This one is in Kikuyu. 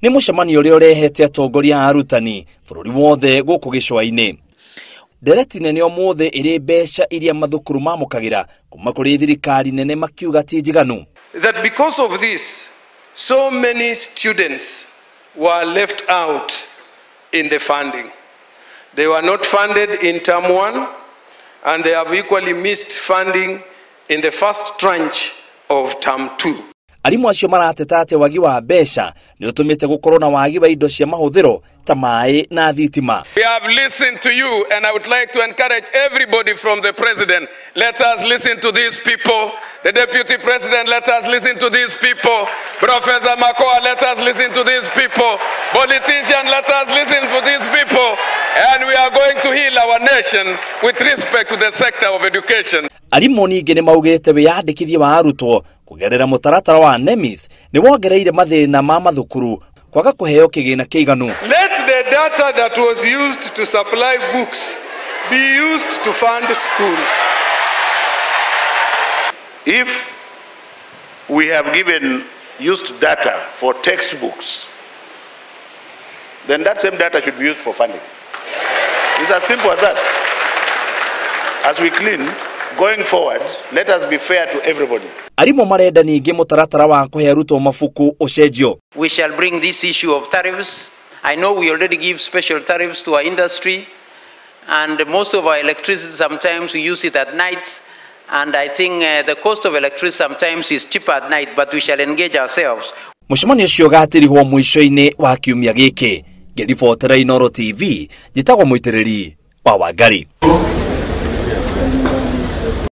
Nĩ mũcemanio ũrĩa ũrehete atongoria a arutani bũrũri wothe gũkũ gĩcũa-inĩ. Ndereti nene ũmũthĩ ĩrĩ mbeca iria mathukuru mamũkagĩra kuma kũrĩ thirikari nene makiuga ti njiganu. That because of this, so many students were left out in the funding. They were not funded in term one, and they have equally missed funding in the first tranche of term two. Arimũ acio marateta atĩ wagi wa mbeca nĩ ũtũmĩte gũkorwo na wagi wa indo cia mahũthĩro ta maĩ na thitima. We have listened to you, and I would like to encourage everybody from the president. Let us listen to these people. The deputy president, let us listen to these people. Professor Makoha, let us listen to these people. Politician, let us listen to these people. And we are going to heal our nation with respect to the sector of education. Arimũ ningĩ nĩ maugĩte wĩyandĩkithia wa arutwo kũgerera mũtaratara wa NEMIS nĩ wongereire mathĩna ma mathukuru kwaga kũheo kĩgĩna kĩiganu. Let the data that was used to supply books be used to fund schools. If we have given used data for textbooks, then that same data should be used for funding. It's as simple as that. As we clean, going forward, let us be fair to everybody. Arimũ marenda ningĩ mũtaratara wa kũhe arutwo mabuku ũcenjio. We shall bring this issue of tariffs. I know we already give special tariffs to our industry, and most of our electricity sometimes we use it at night, and I think the cost of electricity sometimes is cheaper at night, but we shall engage ourselves. Mũcemanio ũcio ũgatirihwo mũico-inĩ wa kiumia gĩkĩ. Ngĩribotera Inooro TV, njĩtagwo Mũitĩrĩri wa Wangari.